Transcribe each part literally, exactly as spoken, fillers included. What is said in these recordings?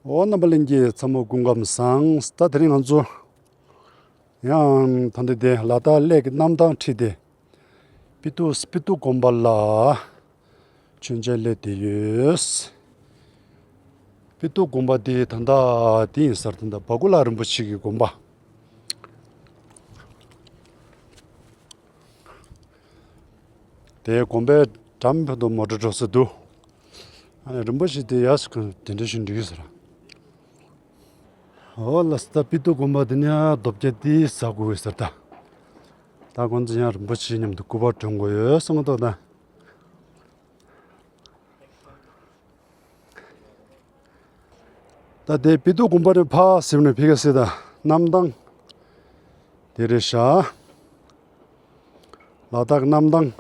འོ། རྣམ་པ་ལྷན་རྒྱས་ཚང་མ་སྐུ་ཁམས་བཟང་། ད་དེ་རིང་ང་ཚོ་ཡང་ད་ལྟ་དེ་ལ་དྭགས་གླེ་གི་གནམ་ཐང་ཁྲིད་དེ་སྤི་ཏོ་སྤི་ཏོ་དགོན་པ་ལ་མཆོད་མཇལ་སླེབས་བསྡད་ཡོད། སྤི་ཏོ་དགོན་པ་དེ་ད་ལྟ་དེ་ཡིན་ས་རེད། ད་ལྟ་བ་ཀུ་ལ་རིན་པོ་ཆེ་གི་དགོན་པ། དེའི་དགོན་པའི་འགྲམ་ཕུ་དུ་མོ་ཊ་འགྲོ་ས་འདུག་ཨ་ནི་རིན་པོ་ཆེ་དེ་ཡག་ས་གང་དེ་འདྲ་ཞིག་འགྲིག་ས་རེད། འོ་ལགས་སོ། ད་སྤི་ཏོ་དགོན་པ་དེ་ནས་རྡོ་བརྒྱ་དེ་ཟ་དགོས་ས་རེད་ད། ད་ཁོང་ཚོ་ཡང་རིན་པོ་ཆེ་མཉམ་དུ་སྐུ་པར་སྒྲོན་དགོས་ཡོད་གསུངས་འདུག་ད། ད་དེ་སྤི་ཏོ་དགོན་པ་ནས་ཕར་ཟིན་ནས་ཕ་གི་སེ་ད་གནམ་ཐང་དེ་རེད་ཤག་ལ་དྭགས་གནམ་ཐང་།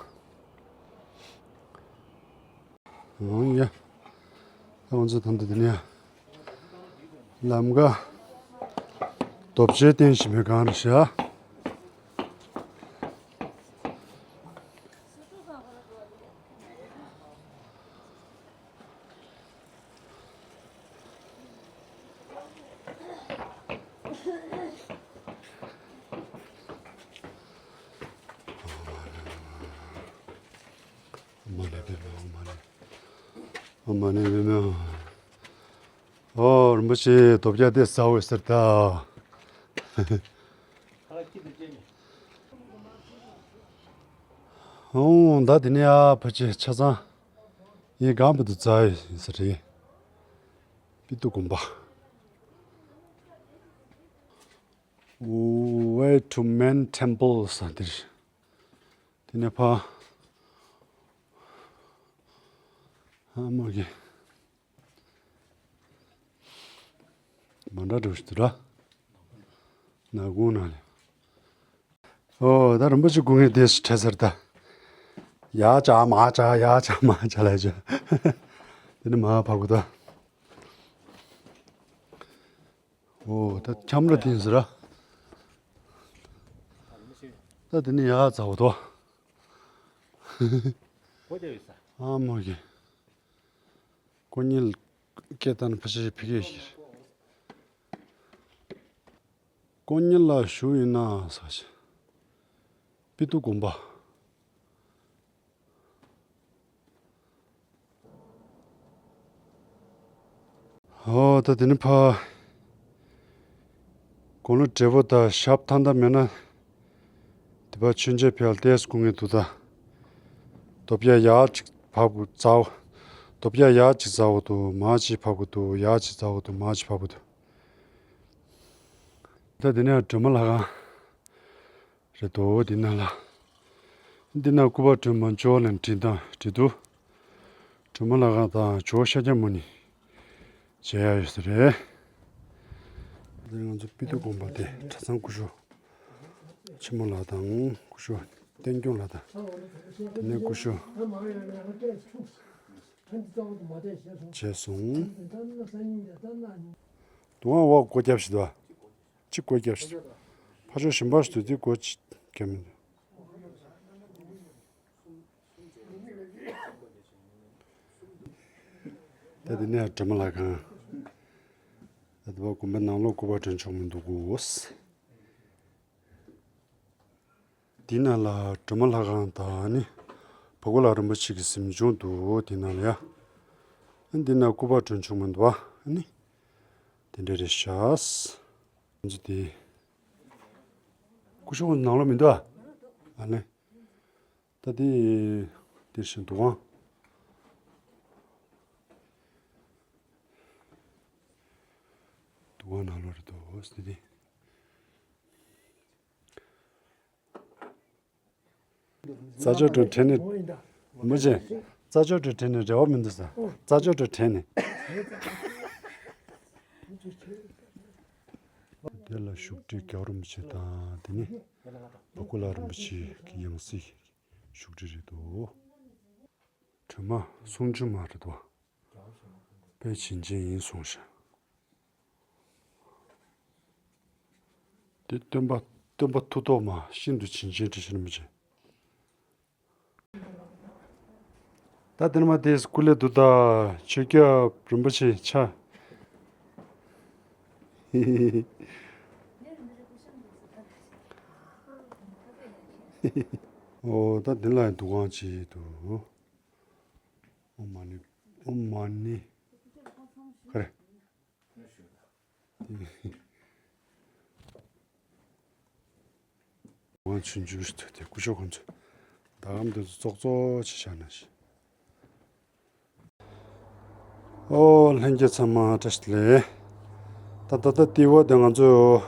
འོང་ཡ། ད་ང་ཚོ་ད་ལྟ་དེ་ནས་ལམ་ཀ་རྡོ་བརྒྱ་བསྟན་བཞིན་པའི་སྒང་རེད་ཤག་མ་ཎི་པདྨེ། ཨོཾ་མ་ཎི། ཨོཾ་མ་ཎི་པདྨེ། ཨོ་རིན་པོ་ཆེ་རྡོ་བརྒྱ་དེ་ཟ་འོས་ཟེར་ད། ཨོ་ད་དེ་ནས་ཨ་ཕ་ཆེ་ཆ་ཚང་ཡིན་གང་བུ་དུ་ཟ་ཡོད་ཟེར་རེད། སྤི་ཏོ་དགོན་པ། Way to Main Temple ཟེར་དེ་རེད། དེ་ནས་ཕ་ཨ་མ་གི་མ་འདྲ་འགྲོ་ཞིག་འདུག་ར། ནག་ཁུང་ནང་ལ། ཨོ་ད་རིན་པོ་ཆེ་སྐུ་ངལ་དེ་ཞིག་འཕྲད་ཚར་ད། ཡ་ཅག་མ་ཅག་ཡ་ཅག་མ་ཅག་ལ་ཅག་དེ་ནས་མ་ཕ་གུ་ད། ཨོ་ད་ཁྱམས་ར་དེ་ཡིན་ཟེར་ར། ད་དེ་ནས་ཡ་ཚ་བོ་དོ། ཨ་མ་གི། ཀོ་ཉིལ་སྐད་བཏང་ཕ་ཤི་ཕི་གེ་ཤིར། ཀོ་ཉིལ་ལ་ཞུ་ཡིན་ན་ས་ཞི། སྤི་ཏོ་དགོན་པ། ཨོ་ད་དེ་ནི་ཕ། དགུང་ལོ་བགྲེས་པོ་དང་ཞབས་ཐང་ད་མེད་ན། དེ་པ་ཆོས་མཇལ་ཕེལ་ཏེས་སྐུ་ངལ་འདུག་ད། རྡོ་བརྒྱ་ཡག་ཅིག་ཕབ་དགོས་ཚའོ། རྡོ་བརྒྱ་ཡག་ཅིག་ཟ་འོ་དུ་མ་ཅིག་ཕབ་དགོས་འདུག་ཡག་ཅིག་ཟ་འོ་དུ་མ་ཅིག་ཕབ་དགོས་འདུག་ད་དེ་ནས་སྒྲོལ་མ་ལྷ་ཁང་རེད་དོ། འདི་ན་ལ། འདི་ན་སྐུ་པར་སྒྲོལ་མ་འཇོག་ལེན་བྲིས་དང་བྲིས་འདུག་སྒྲོལ་མ་ལྷ་ཁང་དང་ཇོ་ཤཱཀྱ་མུ་ནི་མཇལ་ཡ་ཡོད་ས་རེད། འདི་ང་ཚོ་སྤི་ཏོ་དགོན་པ་དེ་གྲྭ་ཚང་སྐུ་ཞབས་ཆེན་མོ་ལགས་དང་སྐུ་ཞབས་བསྟན་སྐྱོང་ལགས་དང་། དེ་ནས་སྐུ་ཞབས་མཇལ་སོང་། དུང་བ་འོག་སྒོ་རྒྱབ་ཞིག་འདུག་བ། གཅིག་སྒོ་རྒྱབ་ཞིག་འདུག་ཕ་ཤོ་ཞིམ་པ་ཞིག་འདུག་དེ་སྒོ་གཅིག་རྒྱབ་མི་འདུག་ད་དེ་ནས་སྒྲོལ་མ་ལྷ་ཁང་། ད་དེ་བ་དགོན་པའི་ནང་ལོགས་སྐུ་པར་སྒྲོན་ཆོག་མི་འདུག་གོ། འདི་ན་ལ་སྒྲོལ་མ་ལྷ་ཁང་དང་ནི། བ་ཀུ་ལ་རིན་པོ་ཆེ་གི་གཟིམ་ཆུང་འདུག་འདི་ན་ལ་ཡ། འདི་ན་སྐུ་པར་སྒྲོན་ཆོག་མི་འདུག་བ་ནི། དེ་འདྲ་རེད་ཤག་ང་ཚོ་དེ། སྐུ་ཞབས་ནང་ལོགས་མི་འདུག་ཨ། ཨ་ནི། ད་དེ། དེ་བཞིན་འདུག་ཨང་། འདུག་ཨང་ནང་ལོགས་རེད་འདུག་ཟེར་དེ། རྩྭ་མཆོག་གྲོང་དྲན་ནས། མི་བྱེད། རྩྭ་མཆོག་གྲོང་དྲན་ནས་རེ་བ་མི་འདུག་ས། རྩྭ་མཆོག་གྲོང་དྲན་ནས། དེ་ལ་བཞུགས་ཁྲི་རྒྱལ་བ་རིན་པོ་ཆེ་དང་དེ་ནི་བ་ཀུ་ལ་རིན་པོ་ཆེ་གི་ཡང་སྲིད་བཞུགས་ཁྲི་རེད་འདུག་སྒྲོལ་མ་གསུང་བྱོན་མ་རེད་འདུག་དཔེ་བྱིན་ཅན་ཡིན་གསུངས་ཤག་དེ་སྟོན་པ་སྟོན་པ་ཐུགས་ཐོག་མ་ཤིན་ཏུ་བྱིན་ཅན་བཀྲ་ཤིས་རིན་པོ་ཆེ། ད་དེ་ནས་མ་དེ་སྐུ་ལས་འདུག་ད་ཆོས་སྐྱབས་རིན་པོ་ཆེ་ཆ། ཨོ་ད་འདི་ལ་འདུ་ཁང་ཅིག་འདུག་ཨོཾ་མ་ཎི། ཨོཾ་མ་ཎི། ག་རེ། ཝང་ཆུང་ཆུང་ཞིག་ཐུག་སྟེ་སྐུ་ཞབས་ཁོང་ཚོ་ད་གམ་དུ་ཙོག་ཙོག་ཅིག་བཞག་ན་ཞིག་ཨོ་ལྷན་རྒྱས་ཚང་མ་བཀྲ་ཤིས་བདེ་ལེགས། ད་ད་ལྟ་ལྟེ་བ་དེ་ང་ཚོ་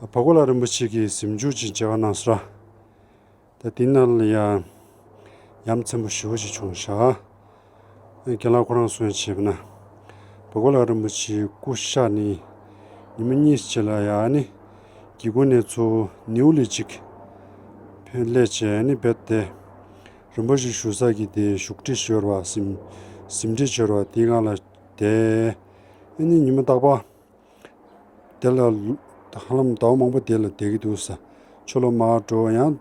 བ་གོ་ལ་རིན་པོ་ཆེ་གི་གཟིམ་ཆུང་ཅིག་མཇལ་ཁ་གནང་སོང་ར། ད་དེ་ནང་ལ་ཡང་ཡ་མཚན་པོ་ཞེ་པོ་ཅིག་བྱུང་ཤག་རྒན་ལགས་ཁོ་རང་གསུང་ཡ་བྱས་པ་ན། བ་གོ་ལ་རིན་པོ་ཆེའི་སྐུ་གཤེགས་ནས་ཉི་མ་གཉིས་རྗེས་ལ་ཡང་ནི་སྒེའུ་ཁུང་ནས་ཚུར་ནེའུ་ལི་གཅིག་ཕེབས་སླེབས་བྱས་ནི་རྦད་དེ་རིན་པོ་ཆེ་བཞུགས་ས་གི་དེ་བཞུགས་ཁྲི་ཞོར་བ་གཟིམ་གཟིམ་ཁྲི་ཞོར་བ་དེའི་སྒང་ལ་བསྡད། ཨ་ནི་ཉི་མ་རྟག་པར། དེ་ལ་ཧ་ལམ་ཟླ་བ་མང་པོ་དེ་ལ་བསྡད་ཀྱི་འདུག་ས། ཕྱི་ལོགས་མར་འགྲོ་ཡང་།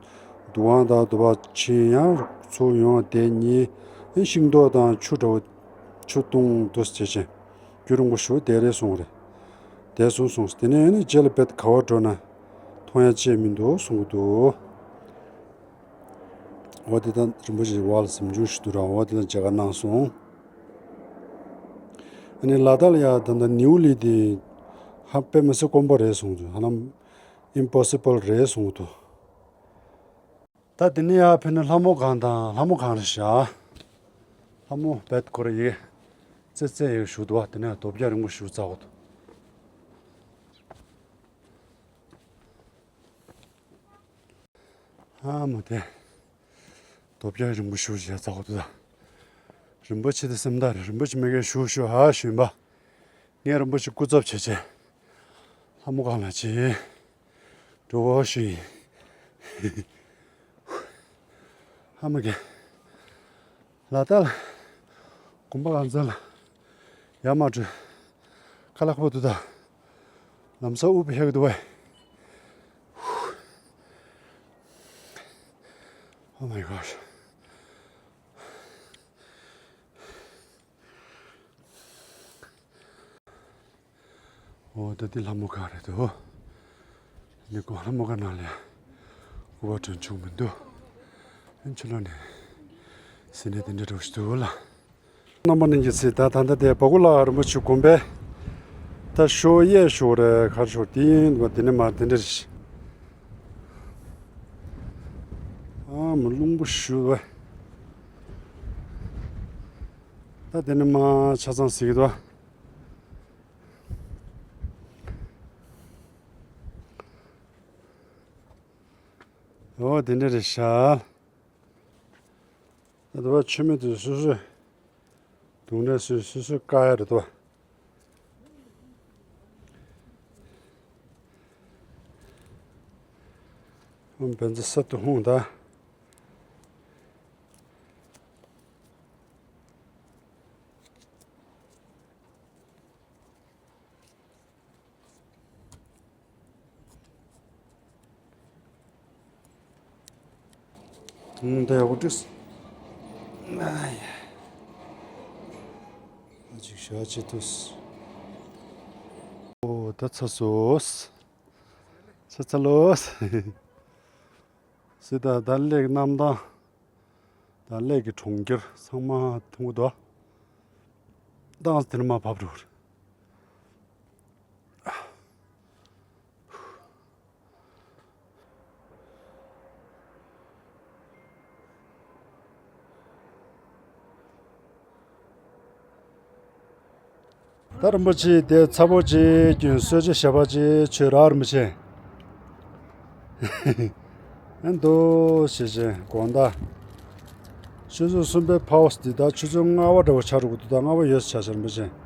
འདུ་ཁང་དང་འདུ་བ་ཕྱིན་ཡང་ཚུར་ཡོང་བསྡད་ཉིན། ཤིང་ཏོག་དང་ཆུ་འདྲ་བོ། ཆུ་བཏུང་འདུག་ཟེར་བྱས། རྒྱུན་རིང་པོ་ཞིག་བསྡད་རེད་གསུངས་རེད། བསྡད་སོང་གསུངས། དེ་ནས་ནི་རྗེས་ལ་རྦད་ག་པར་འགྲོ་ན། མཐོང་ཡ་ཅིག་མི་འདུག་གསུང་གི་འདུག་འོ་དེ་ད་རིན་པོ་ཆེ་བ་གོ་ལ་གཟིམ་ཆུང་ཞིག་འདུག་ར། འོ་དེ་ལ་མཇལ་ཁ་གནང་སོང་། ཨ་ནི་ལ་དྭགས་ལ་ཡ་ད་ལྟ་ནེའུ་ལི་དེ་ཧ་དཔེ་མི་སྲིད་དཀོན་པོ་རེད་གསུངས་འདུག་ཧ་ལམ་ཨིམ་པོ་སི་བལ་རེད་གསུངས་འདུག་ད་དེ་ནས་ཡར་ཕེབས་ན་ལྷ་མོ་སྒང་དང་ལྷ་མོ་སྒང་རེད་ཤག་ལྷ་མོ་བེད་ཁོ་ར་ཡེ་ཙེ་ཙེ་ཡེ་བཞུགས་འདུག་དེ་ནས་རྡོ་བརྒྱ་རིང་པོ་ཞིག་བཙག་གོ་འདུག་ཨ་མ་དེ། རྡོ་བརྒྱ་རིང་པོ་ཞིག་བཞག་བཙག་གོ་འདུག་རིན་པོ་ཆེ་དེ་སེམས་ཐག་རེད། རིན་པོ་ཆེ་མི་དགེ་ཞུ་ཞུ་ཧ་ཞུ་ཡིན་པ། ངས་རིན་པོ་ཆེ་སྐུ་ཚབ་བྱས་བྱས། ལྷ་མོ་སྒང་ལ་བྱས། འགྲོ་བ་ཞུ་ཡིན། ཧ་མ་གེ། ལ་དྭགས་ལ་དགོན་པ་གང་ཚང་ལ་ཡར་མར་འགྲོ་ཁ་ལག་པོ་འདུག་ད། ལམ་སང་དབུགས་ཧལ་གི་འདུག་བས། Oh my gosh. འོ་ད་འདི་ལྷ་མོ་སྒང་རེད་འདུག་ལི་ཀོ་ལྷ་མོ་སྒང་ནང་ལ་སྐུ་པར་སྒྲོན་ཆུང་མི་འདུག་ཨན་ཕྱི་ལོགས་ནས་ཟིན་ནས་དེ་འདྲ་འགྲོ་ཞིག་འདུག་ལ། རྣམ་པ་རྣམས་ཀྱིས་གཟིགས་ད་ད་ལྟ་དེ་བ་གོ་ལ་རིན་པོ་ཆེ་དགོན་པའི་ད་ཤོ་གཡས་ཤོ་རེད་གར་ཤོ་དེ་ཡིན་པ་དེ་ནས་མར་དེ་འདྲ་རེད། ཨ་མ་རླུང་པོ་ཞུ་བས། ད་དེ་ནས་མར་ཆ་ཚང་གཟིགས་ཀྱི་འདུག་ཨོ་དེ་འདྲ་རེད་ཤག་ད་དུ་བ་ཆུ་མེད་དུ་སོ་སོས་དུང་འདྲ་སོ་སོ་སོས་བཀག་ཡ་རེད་དོ། ཨོ་བན་ཚ་ས་དུ་ཧུང་ད། ད་ཡག་པོ་བྲིས། ཨ་ཡ། ཨ་ཅིག་ཞག་ཅི་ཐུས། ཨོ་ད་ཚ་སོས། ཚ་ཚ་ལོས། སི་ད་ད་གླེགས་གནམ་ཐང་། ད་གླེགས་ཀྱི་གྲོང་ཁྱེར་ཚང་མ་མཐོང་གི་འདུག་ཏང་དེ་ནས་མར་བབས་འགྲོ། ད་རིན་པོ་ཆེ་དེ་ཚ་པོ་ཅིག་གྱོན་གསོལ་ཇ་ཞབས་པ་ཅིག་མཆོད་རག་རིན་པོ་ཆེ། ཨན་དོ་ཞེས་བྱས་དགོང་དག་ཆུ་ཚོད་གསུམ་པའི་ཕའོ་སི་འདི་ད་ཆུ་ཚོད་ལྔ་པ་འདྲ་བོ་ཆགས་འགྲོ་གི་འདུག་ད་ལྔ་པ་ཡོལ་ཆགས་ཆགས་རིན་པོ་ཆེ།